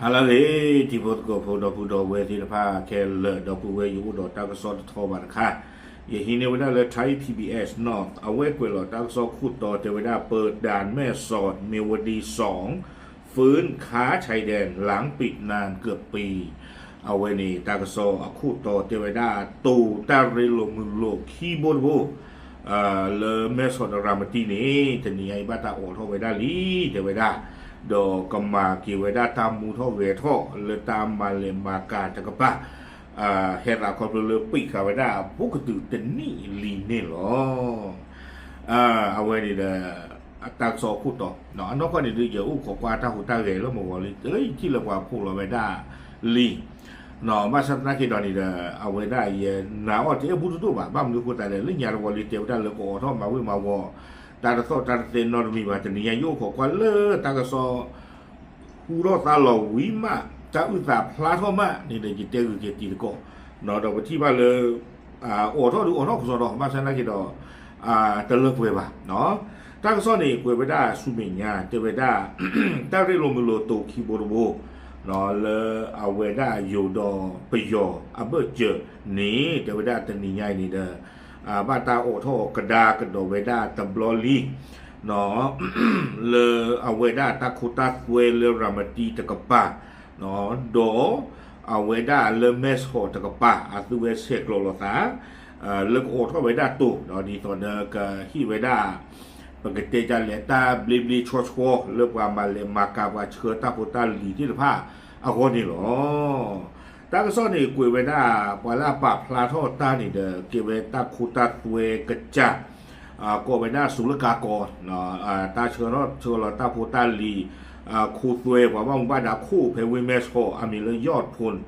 ဟါလၢအဂ့ၤ တံၤဖိသကိးဖိ ဒီပုၢ်ဒီဝဲၢ်သ့ၣ်တဖၣ်ခဲလၢာ် ဒီပုၢ်ဝဲၢ် ယအိၣ်ဒီးတၢ်ကစီၣ်တထီဘၣ်တခါ, ယဟံးန့ၢ်ဝဲဒၣ်လၢ Thai PBS North အဝဲကွဲးလီၤတၢ်ကစီၣ်ခိၣ်တီတဲဝဲဒၣ် เปิดด่านแม่สอด เมียวดีสอง ฟื้นค้าชายแดนหลังปิดนานเกือบปี အဝဲန့ၣ် တၢ်ကစီၣ်အခိၣ်တီတဲဝဲဒၣ် တိၤတၢ်ရ့လိာ်မုာ်လိာ်ခံဘိတဘိ လၢမဲၢ်ဆီးဒီးရၤမတံန့ၣ် တနံၤညါအံၤဘၣ်တၢ်အိးထီၣ်ဝဲဒၣ်လံ တဲဝဲဒၣ်, ဒီးကမၤက့ၤဝဲဒၣ်တၢ်မူထီၣ်ဂဲၤထီၣ်လၢတၢ်မၤလဲၤမၤကၤတကပၤ, ဟဲသးခီဖျိလၢပံာ်ဃာ်ဝဲဒၣ်ဘူးကတုၤတနံၣ်လံန့ၣ်လီၤ. အဝဲန့ၣ်ဒီး အတၢ်ကစီၣ်အခိၣ်တီ, အနီၢ်ကီၢ်န့ၣ်ဒုး ယအိၣ်ခိးကွၢ်တၢ်ဟူးတၢ်ဂဲၤလၢမဂီၤလံ, ယထံၣ်လၢပှၤဖီၣ်လီၤဝဲဒၣ်လံ ဘၣ်ဆၣ်သနာ်က့ဒီးန့ၣ်ဒီး အဝဲဒၣ်ယနာ်အီၤတအဲၣ်ဘူးတဒိၣ်ဘၣ်, ဘၣ်မနုၤအဃိသတးလဲၣ် လၢညါတဝီၤလံတဲဝဲဒၣ်လၢကအိးထီၣ်မၤဝ့ၢ်မၤဝီၤ တၢ်တသီၣ်တၢ်တသဲနီတမံၤဘၣ်, တနံၤညါယအိၣ်ခိးကွၢ်လၢတၢ်ကစီၣ် ဟူထီၣ်သါလီၤဝံၤမး တၢ်အုၣ်သးဖျါထီၣ်မးန့ၣ်ဒီး ယတဲဂုာ်က့ၤတံၤသကိး, ဒီးပထံၣ်ဘၣ်လၢ အိးထီၣ်ဒုးအိးထီၣ်ကစီဒီး ဘၣ်ဆၣ်သနာ်က့ဒီး တလၢပှဲၤဘၣ်. တၢ်ကစီၣ်န့ၣ် ကွဲးဝဲဒၣ်ဆူမဲာ်ညါ တဲဝဲဒၣ် တၢ်ရ့လိာ်မုာ်လိာ်တိၤခံဘိတဘိ လၢအဝဲဒၣ်ယိၤဒီးပယီၤအဘၢၣ်စၢၤန့ၣ် တဲဝဲဒၣ်တနံၤညါအံၤန့ၣ်ဒီး ဘၣ်တၢ်အိးထီၣ်ကဒါကဒီးဝဲဒၣ်တဘျီလံ လၢအဝဲဒၣ်တၢ်ခိတၢ်သွဲလၢရၤမတံတကပၤ ဒီးအဝဲဒၣ်လၢမဲၢ်ဆီးတကပၤ အသုဝဲဆဲးကျိးလိာ်သး လၢကအိးထီၣ်ဝဲဒၣ်တိၤ ဒီးဒ်သိးဒီးကဟ့ၣ်ဝဲဒၣ် ပကတဲဒ်လဲၣ် တၢ်ဘျ့ဘျ့ဆှီဆှီ လၢပှၤမၤလဲၤမၤကၤ ပှၤဆှၢတၢ်ဖိတၢ်လံၤသ့ၣ်တဖၣ်အဂီၢ်န့ၣ်လီၤ. တၢ်ကစီၣ်န့ၣ်ကွဲးဝဲဒၣ် ပှၤလၢအပာ်ဖျါထီၣ်တၢ်န့ၣ်ဒီး ကဲဝဲတၢ်ခိတၢ်သွဲကစၢ် ကိးဝဲဒၣ်စူၤလၢကၤကီး တၢ်ဆှၢထီၣ်ဆှၢလီၤတၢ်ဖိတၢ်လံၤ ခိသွဲ ပှၤဘၣ်မူဘၣ်ဒါခိၣ်ဖဲဝ့ၢ်မဲၢ်ဆီး အမံၤလၢ ယီၣ်ဖူၣ်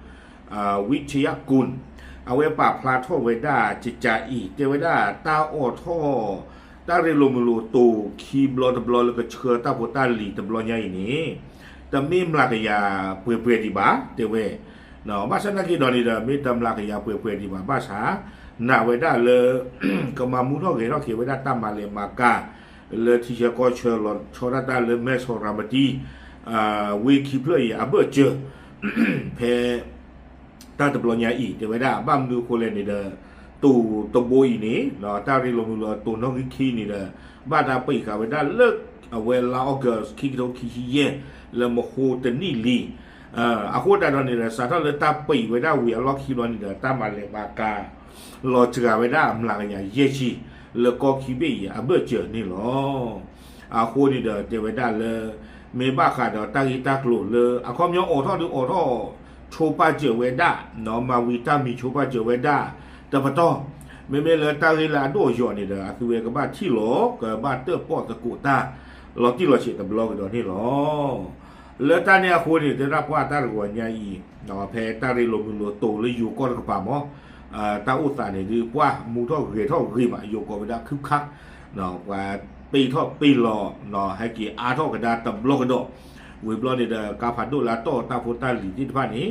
ဝံထယၣ်ကူၣ် အဝဲပာ်ဖျါထီၣ်ဝဲဒၣ်ကကးအံၤ တဲဝဲဒၣ်တၢ်အိးထီၣ် တၢ်ရ့လိာ်မုာ်လိာ်တိၤခံဘျီတဘျီလၢကဆှၢတၢ်ဖိတၢ်လံၤတဘျီညါအံၤန့ၣ် တမ့ၢ်မျးကယၤပှဲၤပှဲၤဒံးဘၣ် တဲဝဲ ဘၣ်ဆၣ်သနာ်က့ဒီးန့ၣ်ဒီး မ့ၢ်တမျးကယၤပှဲၤပှဲၤဒံးဘၣ် ဘၣ်ဆၣ် နာ်ဝဲဒၣ်လၢ ကမၤမူထီၣ်ဂဲၤထီၣ်က့ၤဝဲဒၣ်တၢ်မၤလဲၤမၤကၤ လၢထံဆၢကီၢ်ဆၢလီၤဆီဒၣ်တၢ်လၢမဲၢ်ဆီးရၤမတံ ဝ့ၢ်ခံဖျၢၣ်အံၤအဘၢၣ်စၢၤ ဖဲ တၢ်တဘျီညါအံၤ တဲဝဲဒၣ် ဘၣ်မနုၤအဃိလဲၣ်န့ၣ်ဒီး တိၤတဘိအံၤန့ၣ် တၢ်ရ့လိာ်မုာ်လိာ်တိၤနီၣ်ဂံၢ်ခံန့ၣ်ဒီး ဘၣ်တၢ်ပံာ်ဃာ်ဝဲဒၣ်လၢ အဝဲလါအီကူး ခံကထိခံဆံယဲၢ် လၢမဟိတနံၣ်လံ အဃိသတးဒီးန့ၣ်ဒီး စးထီၣ်လၢတၢ်ပံာ်ဝဲဒၣ်ဝံၤအလီၢ်ခံဘျီန့ၣ်ဒီး တၢ်မၤလဲၤမၤကၤ လီၤစှၤဝဲဒၣ်မျးကယၤယဲၢ်ဆံ လၢကီၢ်ခံဘ့ၣ်အံၤအဘၢၣ်စၢၤန့ၣ်လီၤ. အဃိန့ၣ်ဒီးတဲဝဲဒၣ်လၢ မ့ၢ်ဘၣ်ဃးဒီးတၢ်ဂ့ၢ်တၢ်ကျိၤလၢ အခီပညီအိးထီၣ်ဒုးအိးထီၣ် ဆိပာ်စၢၤဝဲဒၣ် မၤဝံၤတၢ်မံၤဆိပာ်စၢၤဝဲဒၣ် တပတီၢ် မ့မ့ၢ်လၢတၢ်ဂ့ၢ်လၢအဒိၣ်အယိာ်န့ၣ်ဒီး အသုဝဲကဘၣ်ထံၣ်လီၤ ကဘၣ်တၢၣ်ပီၣ်သကိးတၢ် လီၤတံၢ်လီၤဆဲးတဘျီကဒီးန့ၣ်လီၤ. လၢတၢ်န့ၣ်အဃိန့ၣ် တဲဒၣ်ပှၢ်တၢ်တဂီၤညါအံၤ ဖဲတၢ်ရ့လိာ်မုာ်လိာ်တိၤလၢယိၤကီၢ်တကပၤမး တၢ်အိၣ်သးန့ၣ်ဒုး ပှၢ်မူထီၣ်ဂဲၤထီၣ်ဂ့ၤမး ယိၤကိးဝဲဒၣ်ခုၣ်ခါ ပှၤပ့ၢ်ထီၣ်ပ့ၢ်လီၤ ဟဲက့ၤအါထီၣ်ကဒါတဘျီကဒီး ဝံၤဘျီန့ၣ်ဒီး ကါဖးဒိၣ်လၢအတီၢ်တၢ်ဖိတၢ်လံၤသ့ၣ်တဖၣ်န့ၣ်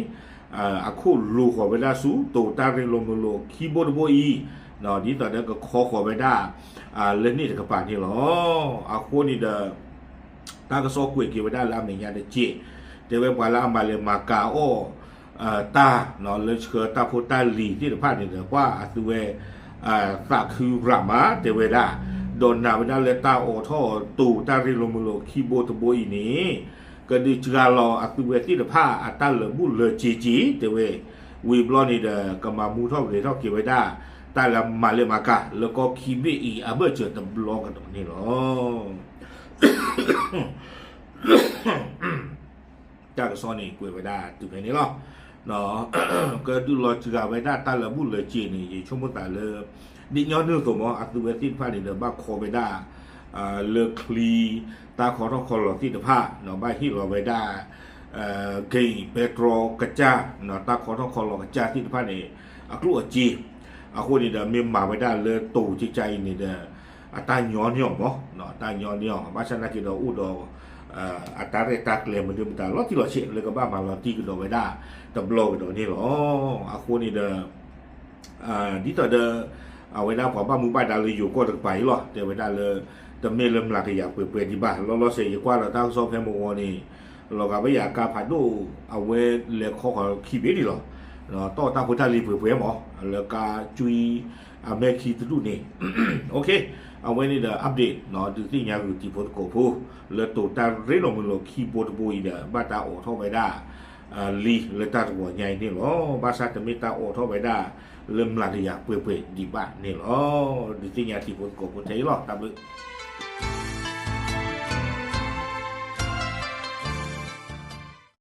အခိၣ်လိၤဃီၤဝဲဒၣ်ဆူ တိၤတၢ်ရ့လိာ်မုာ်လိာ်ခံဘိတဘိအံၤ ဒ်သိးဒီးကခီဃီၤဝဲဒၣ် လၢန့ၣ်တကပၤန့ၣ်လီၤ. အဃိန့ၣ်ဒီး တၢ်ကစီၣ်ကွဲးက့ၤဝဲဒၣ်လၢအမဲာ်ညါတက့ၢ်, တဲဝဲပှၤလၢအမၤလဲၤမၤကၤအီၣ် တၢ် လၢဆှၢတၢ်ဖိတၢ်လံၤသ့ၣ်တဖၣ်န့ၣ်ဒီး ပှၢ်အသုဝဲ သးခုရးမး တဲဝဲဒၣ်, ဒီးနာ်ဝဲဒၣ်လၢတၢ်အိးထီၣ်တိၤတၢ်ရ့လိာ်မုာ်လိာ်ခံဘိတဘိအံၤန့ၣ် ကဒုးစှၤလီၤအသုဝဲသ့ၣ်တဖၣ်အတၢ်လၢာ်ဘူၣ်လၢာ်စ့ၤက့ၤ တဲဝဲ, ဝံၤဘျီန့ၣ်ဒီး ကမၤမူထီၣ်ဂဲၤထီၣ်က့ၤဝဲဒၣ် တၢ်လၢမၤလဲၤမၤကၤ လၢကီၢ်ခံဘ့ၣ်အံၤအဘၢၣ်စၢၤတဘျီကဒီးန့ၣ်လီၤ. တၢ်ကစီၣ်န့ၣ်ကွဲးဝဲဒၣ်တုၤဖဲန့ၣ်လီၤ. ကဒုးလီၤစှၤဝဲဒၣ်တၢ်လၢာ်ဘူၣ်လၢာ်စ့ၤန့ၣ် ယဆိကမိၣ်သးလၢ ဒ်ညီနုၢ်အသိးမး အသုဝဲသ့ၣ်တဖၣ်န့ၣ်ဒီး ဘၣ်ခီဝဲဒၣ် လၢချံ တၢ်ခီထီၣ်ခီလီၤသ့ၣ်တဖၣ် ဘၣ်ဟ့ၣ်လီၤဝဲဒၣ် က့ၢ်ပဲတြီကစၢ် တၢ်ခီထီၣ်ခီလီၤကစၢ်သ့ၣ်တဖၣ်န့ၣ် အကျိၣ်အစ့ အဃိန့ၣ်ဒီး မ့ၢ်မၤဝဲဒၣ်လၢတိၤကစၢ်အံၤန့ၣ်ဒီး အတၢ်ညီနုၢ်မး တၢ်ညီနုၢ် ဘၣ်ဆၣ်သနာ်က့ဒီးအိၣ်ဒီး အတၢ်ရဲၣ်တၢ်ကျဲၤမနုၤမတၤလီၤတံၢ်လီၤဆဲး လၢကဘၣ်မၤလီၤတံၢ်ကဒီးဝဲဒၣ်တဘျီကဒီးန့ၣ်လီၤ. အဃိန့ၣ်ဒီး ဒ်သိးဒီး အဝဲဒၣ်ပှၤဘၣ်မူဘၣ်ဒါလၢယိၤကီၢ်တကပၤအံၤလီၤ တဲဝဲဒၣ်လၢ တမ့ၢ်လၢမျးကယၤပှဲၤပှဲၤဒံးဘၣ် လီၤလီၤဆဲး ယကွၢ်ဒီးတၢ်ကစီၣ်ဖဲမဝီန့ၣ် လီၤဂာ်ဘၣ်ယၤကါဖးဒိၣ် အဝဲလဲၤခီဃီၤခံဘ့ၣ်ဒံးလီၤ. တီၢ်တၢ်ဖိတၢ်လံၤပှဲၤပှဲၤမး လၢကါကွံအမဲာ်ခံတဒူၣ်န့ၣ် အဝဲန့ၣ်ဒီး update ဒုးသ့ၣ်ညါဂုာ်တံၤဖိသကိးဖိ လၢတိၤတၢ်ရ့လိာ်မုာ်လိာ်ခံဘိတဘိအံၤဒီး ဘၣ်တၢ်အိးထီၣ်ဝဲဒၣ် လံာ်လၢတၢ်တဂီၤညါအံၤန့ၣ်လီၤ. ဘၣ်ဆၣ်တမ့ၢ်တၢ်အိးထီၣ်ဝဲဒၣ် လၢမျးကယၤပှဲၤပှဲၤဒံးဘၣ်န့ၣ်လီၤ. ဒုးသ့ၣ်ညါတံၤဖိသကိးဖိထဲအံၤလီၤ. တၢ်ဘျုး